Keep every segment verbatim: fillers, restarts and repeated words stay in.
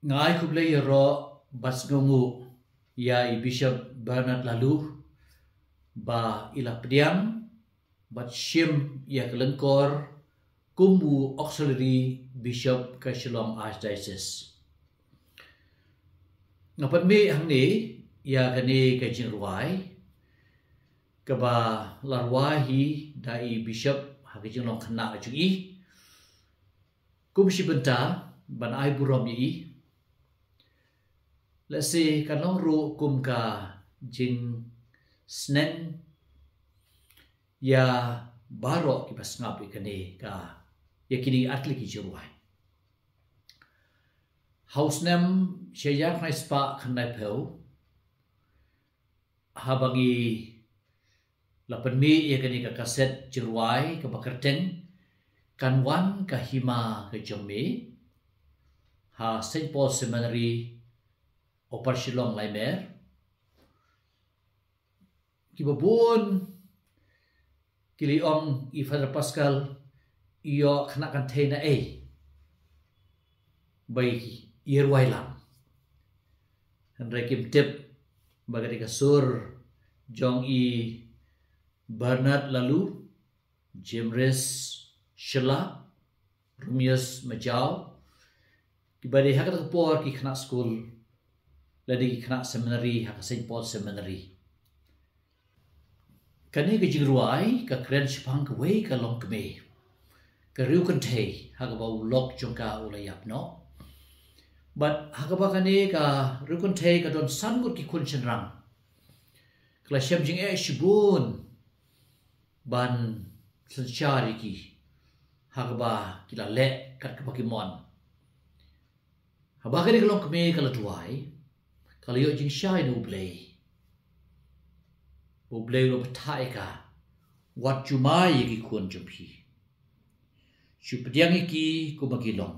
Nga ai khublei ïaroh bad sngewnguh ïa i Bishop Bernard Laloo ba i la pdiang bad shim ïa ka lyngkor kum u Auxiliary Bishop ka Shillong Archdiocese. Nga pynmih hangne ïa kane ka jingrwai kaba la rwai hi da i Bishop ha ka jinglong khynnah jong i. Kum shi bynta ban ai burom ïa i. Lehse kan long ruh kum ka jingsneng ïa baroh kiba sngap ïa kane ka, ïa kine ar tylli ki jingrwai. Ha u snem shi hajar khyndai spah khyndaiphew, haba ngi la pynmih ïa kane ka kaset jingrwai kaba kyrteng Kan Wan ka Hima ka Jong Me ha Saint Paul Seminary, Upper Shillong, Laimer. Kiba bun ki la ong, i Father Pascal, i ïoh khynnah kynthei na ei ba i ïa rwai lang. Hynrei kim tip ba ka dei ka sur jong i Bernard Laloo, Jemres Shylla, Romius Majaw, kiba dei ha kata ka por ki khynnah skul lane ki khynnah seminary ha ka Saint Paul Seminary. Kane ka jingrwai ka kren shaphang kawei ka longkmie, ka riewkynthei ha kaba u lok jong ka u la ïap noh. Bad ha kaba kane ka riewkynthei ka don san ngut ki khun shynrang. Ka la shem jingeh shibun ban synshar ïa ki ha kaba ki la leh kat kaba ki mon. Haba kane ka longkmie ka la duwai, ka la ïoh jingshai na U Blei. U Blei u la batai ïa ka, wat jumai ïa ki khun jong phi. Shu pdiang ïa ki kumba ki long.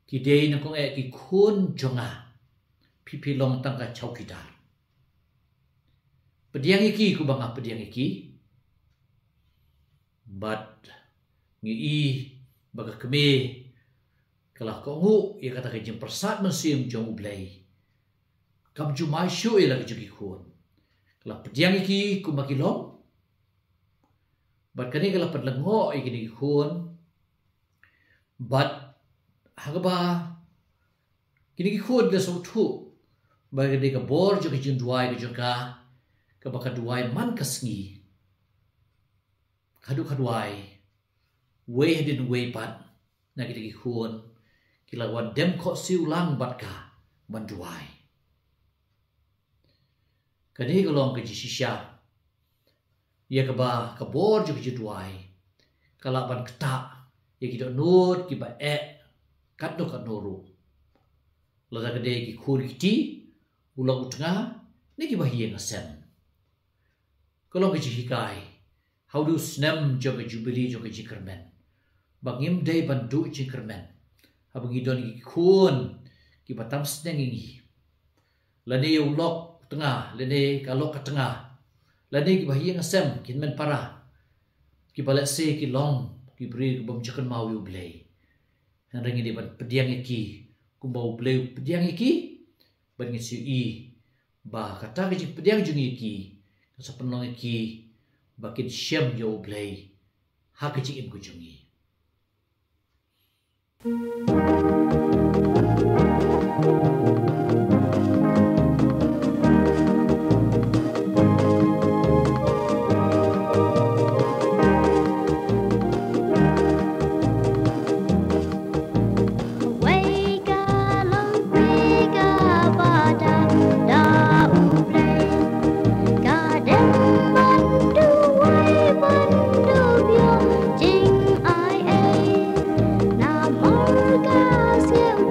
Ki dei nyngkong eh ki khun jong nga. Phi phi long tang ka chowkidar. Pdiang ïa ki kumba nga pdiang ïa ki. Bad ngi i ba ka kmie ka la kohnguh ïa kata ka jingpyrsad mynsiem jong U Blei. Kam jumai shuh ïa la ka jong ki khun. Ka la pdiang ïa ki kumba ki long. Bad kane ka la pynlyngngoh ïa kine ki khun. Bad ha kaba kine ki khun ki la sngewthuh ba ka dei ka bor jong ka jingduwai ka jong ka, kaba ka duwai man ka sngi. Ka duh ka duwai, wei hadien wei pat na kita ki khun ki la wan dem khohsiew lang bad ka ban duwai. Kane ka long ka jingshisha ïa kaba ka bor jong ka jingduwai ka lah ban ktah ïa ki dohnud kiba eh katno katno ruh, lada ka dei ki khun ki kti, u lok u tnga, ne kiba ha ïing ha sem. Ka long ka jinghikai ha u dei u snem jong ka jubili jong ka jingkyrmen ba ngim dei ban duh jingkyrmen haba ngi don ki khun kiba tam sneng ïa ngi, lane u lok u tnga, lane ka lok ka tnga, lane kiba ha ïing ha sem, ki hynmen para, kiba lehse ki long ki briew ki bym ju kynmaw ïa U Blei. Hynrei ngi dei ban pdiang ïa ki kumba U Blei u pdiang ïa ki, bad ngin sa ïohi ba kata ka jingpdiang jong ngi ïa ki ka sa pynlong ïa ki ba kin shem ïa U Blei ha ka jingim ka jong ngi. Wei ka long phi kaba dap da U Blei, ka dem ban duwai ban duh biang jingaiei. Namar ka sngewthuh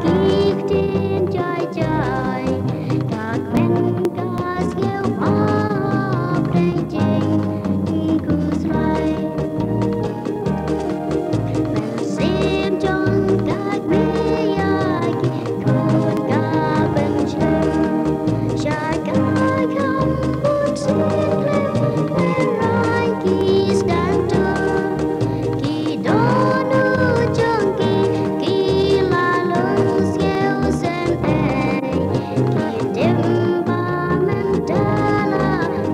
Ki ktien jai jai, ka kmen ka sngewbha, pdeng jingkhuslai. Mynsiem jong ka kmie ïa ki khun ka pynshong. Sha ka kham bun sien khlem pynrang ki sdang tur. Ki dohnud jong ki, ki la long sngewsynei. Ki tim ba mynta la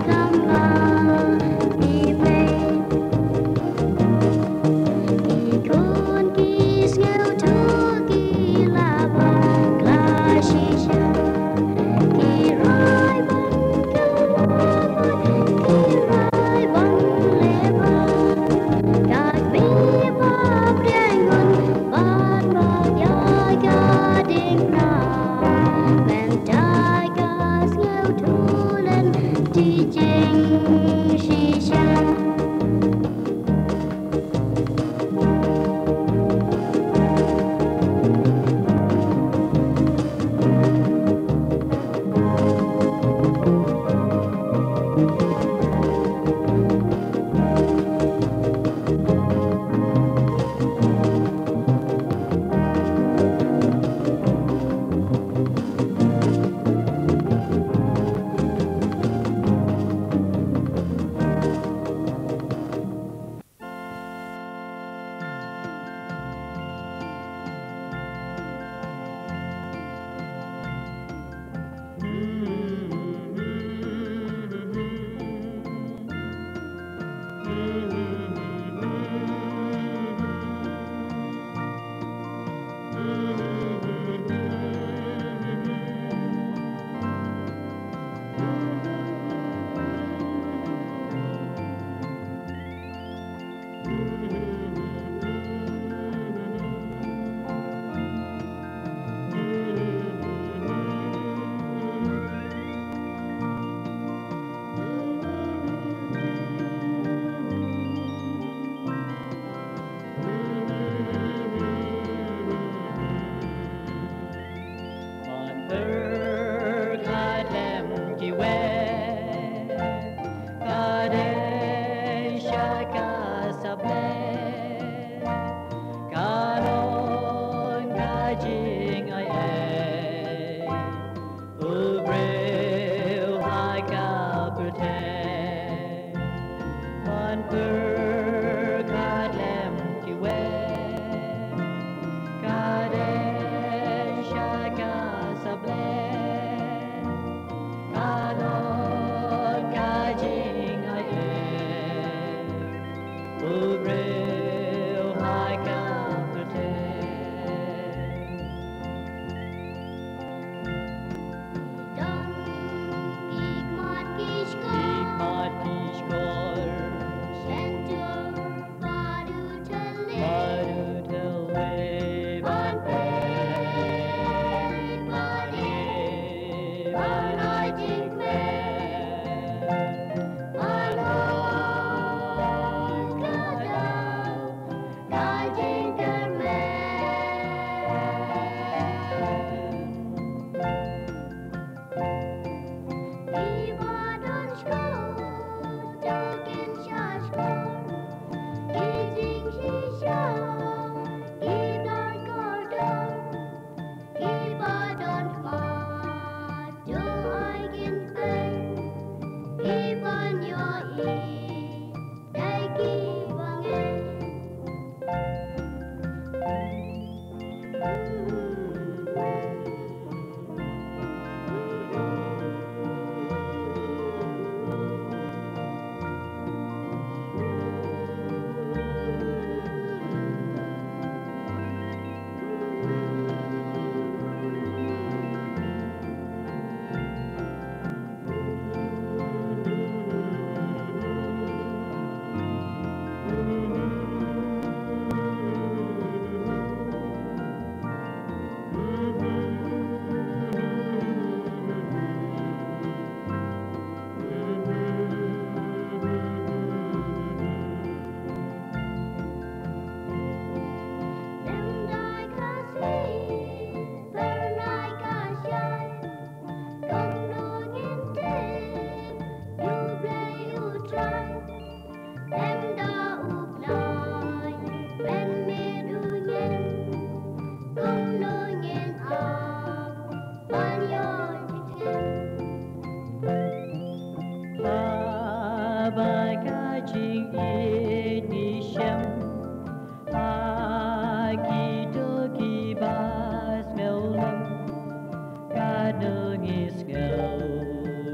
kham la phi peit. Ki khun ki sngewthuh ki la bakla shisha. Ki rai ban kylla bad ki rai ban leh bad. Ka kmie ba pdiang hun bad ba ïa ka diengphna. Mynta ka sngewthuh lynti jingshisha. Pyrkhat lem kiwei, ka dei sha ka sap leh, ka long ka jingai ei, u briew ha ka pyrthei. Ban pyrkhat lem kiwei, ka dei sha ka sap leh, Ngi sngew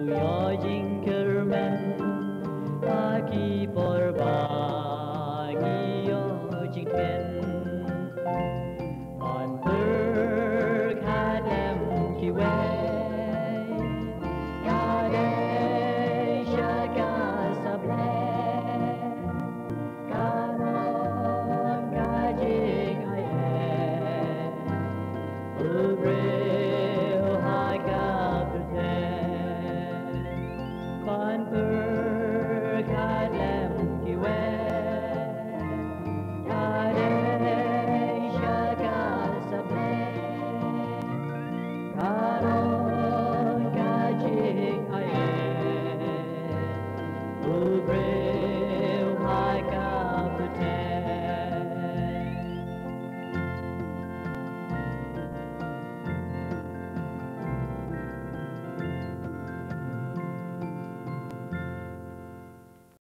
ïoh jingkyrmen ha ki por ba ngi ïoh jingkmen. Ban pyrkhat em kiwei ka dei sha ka sablei. Ka long ka jingai eh.